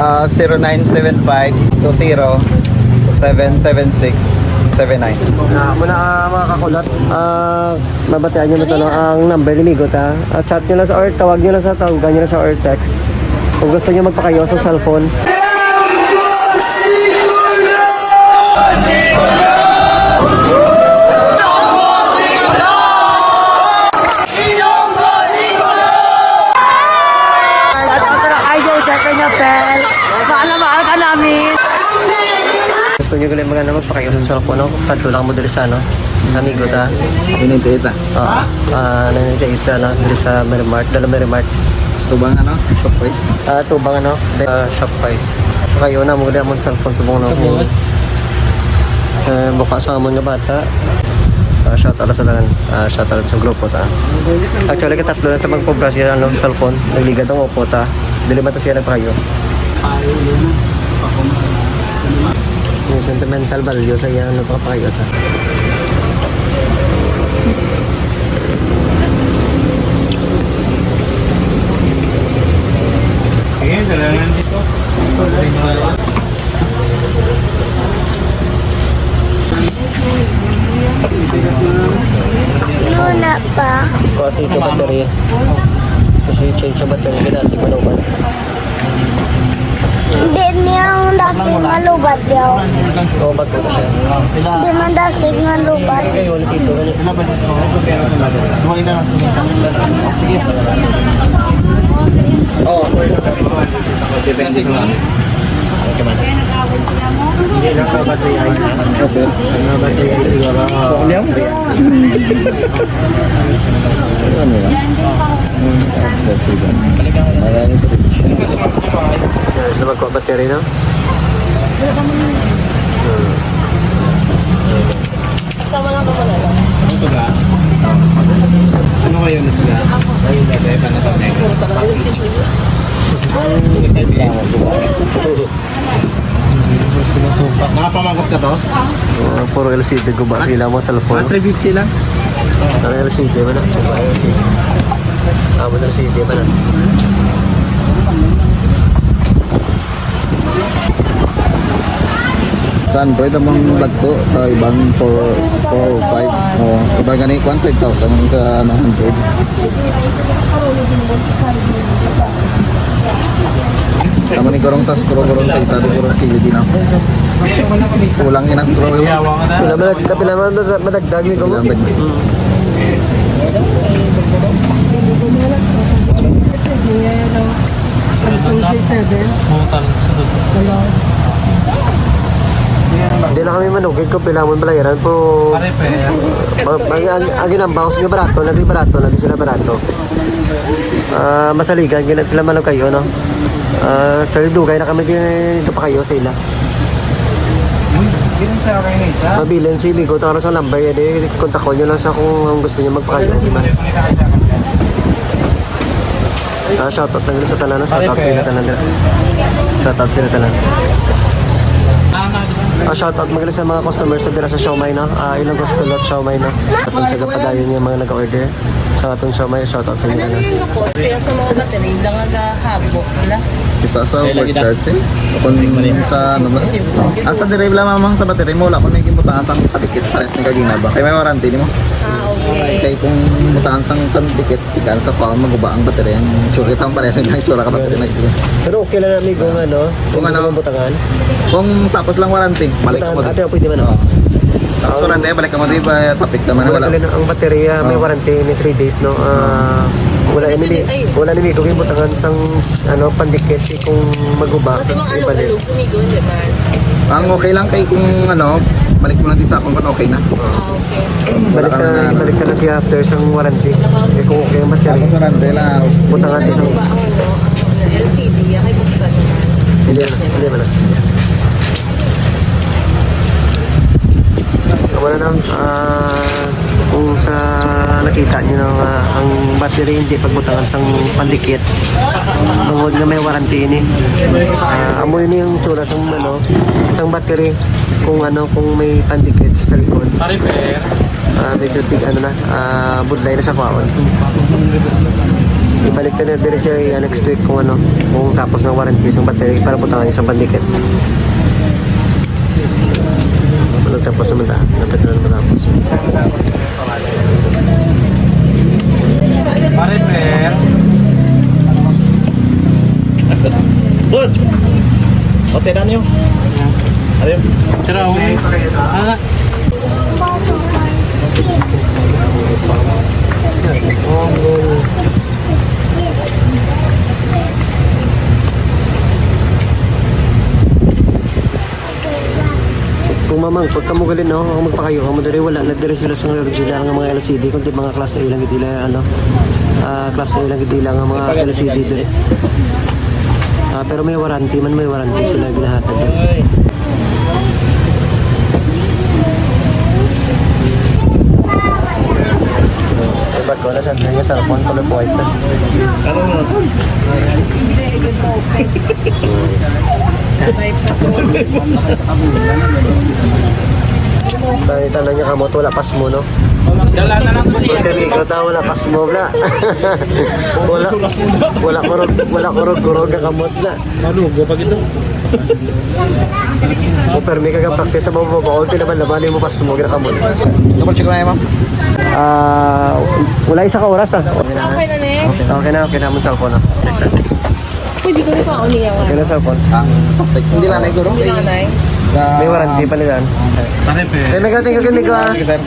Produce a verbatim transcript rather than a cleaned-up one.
Ah, zero nine seven five two zero seven seven six seven nine. Ah, muna, ah, mga kakulot, ah, mabatian nyo na to, no? Ang number ni Migot, ha? Ah, chat nyo lang sa, or tawag nyo lang sa, tawagan nyo lang sa, or text. Kung gusto nyo magpakayo sa cellphone. Ay, ito na kayo sa kanya, Pel. Mahal na mahal ka namin. Gusto nyo gali mga ano, magpakayo sa cellphone, no? Kadto lang mo diri sa, ano, sa Migot, ha? Ninety-eight, ah. Oo. Ah, ninety-eight sa, ano, diri sa Merrimart, Dala Merrimart. Tubang, ano, Shopwise. Ah, tubang, ano, be-, ah, Shopwise. Kayo na mo gali amon cellphone subong, no? Eh, buka sa amon nga bata. Ah, shout out sa tanan. Ah, shout out sa grupo ta. Actually, katatlo na ta magpobra siya, ano, cellphone. Nagligad ang Oppo ta. Dili man ta siya nagpakayo. Yung sentimental value sa iya, ano, pagpakayo ta. Ayan, salamat dito. Luna pa. Kuha sa ito battery. Kasi change ang battery, ginasig mo naman. Hindi niya ang dasig malubat yaw. Oo, ba't ko siya? Hindi man dasig malubat. Kayo, ulit ito. Dumain na lang sa kita. Sige. Oo. Kasi kung Okay man. Ano yan? Ano yan? President. Marami pa rin siya. Gusto magkuha battery, no? Ano to ba? Ano kayo na sila? Ayun, dati pa na to, next. Nakapamangkot ka to? Ah, puro L C D guba sila mo cellphone. Mga three fifty lang. Ang L C D man na. Ang L C D. Ang L C D man na. Sa Android, ang mga bagko, uh, ibang four, four oh five. Oh, iba gani, kwan, five thousand sa ano, Android. Tama ni kurong sa screw, kurong sa isa, di kurong pili din ako. Kulang yun ang screw, yun. Pila man, pila man madag-, madagdag ni ko. Kulang din. Butan sa doon. Hindi na kami manugid kung pila mo balayaran, pero Pare, pe. ma- ang, ang, ang ginambaw sa barato, lagi barato, lagi sila barato. Ah, masaligan, ginat sila manukayo, no? Ah, sa dugay na kami din dito pa kayo sa ila. Hindi sa akin eh. Mabilin si Migot, ang sa number, eh, di, kontakon nyo lang sa kung ang gusto nyo magpakayo. Ah, shoutout lang sa tanan, shoutout sa ila tanan. Shoutout sa ila tanan. Ah, shoutout, magaling sa mga customers sa dira sa Siomai, no? Ah, Ilonggo Kulot Siomai, no? At sa gapadayon yung mga nag-order. Sa atong Siomai, shoutout sa inyo. Ano yung gapos? Kaya sa mga battery, lang nagahabok na. Isa sa overcharge eh. Kung sa ano ba? Ah, sa diri lang mamang sa battery mo, wala ko na yung butangan sang padikit, pares ni kagina ba? Kaya may warranty ni mo. Ah, okay. Kaya kung butangan sang pandikit, ikan sa pa maguba ang battery. Ang tsura kita ang pares nila, tsura ka battery na ito. Pero okay lang, amigo, nga, no? Kung ano, Gusto mong butangan? Kung tapos lang warranty, balik ka mo. Ate, pwede man, no? Tapos warranty, balik ka mo. Di ba topic naman, Wala wala. pala na ang baterya, may Oh. warranty, may three days, no? Ah, wala ni Hindi, mi, ay. Wala ni mi kung butangan sang, ano, pandikit, eh, kung maguba, Kasi mga ibalik. alog-alog, kumigo, di ba? Ang okay lang kay kung ano, balik mo lang din sa akong kung okay na. Ah, okay. Balik ka, Wala ka na. Balik ka na siya after sang warranty. Eh, kung okay ang baterya, Tapos warranty lang. butangan Ano sa ba ang ano, ang L C D, ay buksan naman. Hindi na, hindi na. Wala na, ah, kung sa nakita niyo na nga ang battery hindi pagbutangan sang pandikit, tungod nga may warranty ini. Ah, amo ini ang tsura sang, ano, sang battery, kung ano, kung may pandikit sa likod. Pare, pe. Ah, medyo tig-, ano na, ah, budlay na sa kwaon. Ibalik na diri siya, iya, next week kung ano, kung tapos ng warranty sa battery para butangan sa pandikit. Ano, tapos naman ta? Dapat na matapos. Pa-repair. Good. Okay na niyo. Ano yun? Pero, ah, Kung mamang, pag kamo gali, no, ang magpakayo kamo diri, wala na diri sila sa original nga mga L C D, kundi mga class A lang gid ila, ano, ah, class A lang gid ila nga mga L C D diri. Ah, pero may warranty man, may warranty sila ginahatag diri. Diba ko na sa nga cellphone, color white na. Ano na? Tayo, tanan niya kamot, wala pasmo, no? Dala na lang to siya. Boss, kami, ikaw tao, wala pasmo, bla. Wala, wala kurog, wala kurog-kurog ang kamot, bla. Ano, gwa pa gito? O, permi ka ga-practice sa baba, baba, ulti naman, labanin mo, pasmo, gira kamot. Double check na yan, ma'am. Ah, wala isa ka oras, ah. Okay na, ne? Okay na, okay na, mong cellphone, ah. Check na. Pwede ko rin pa niya. Okay na, cellphone. Ah, plastic. Hindi lang, ay, guro. Hindi lang, nay. May warranty pa nila. Pare, pe. Eh, may gating ka, Nico, ah. Sige, sir.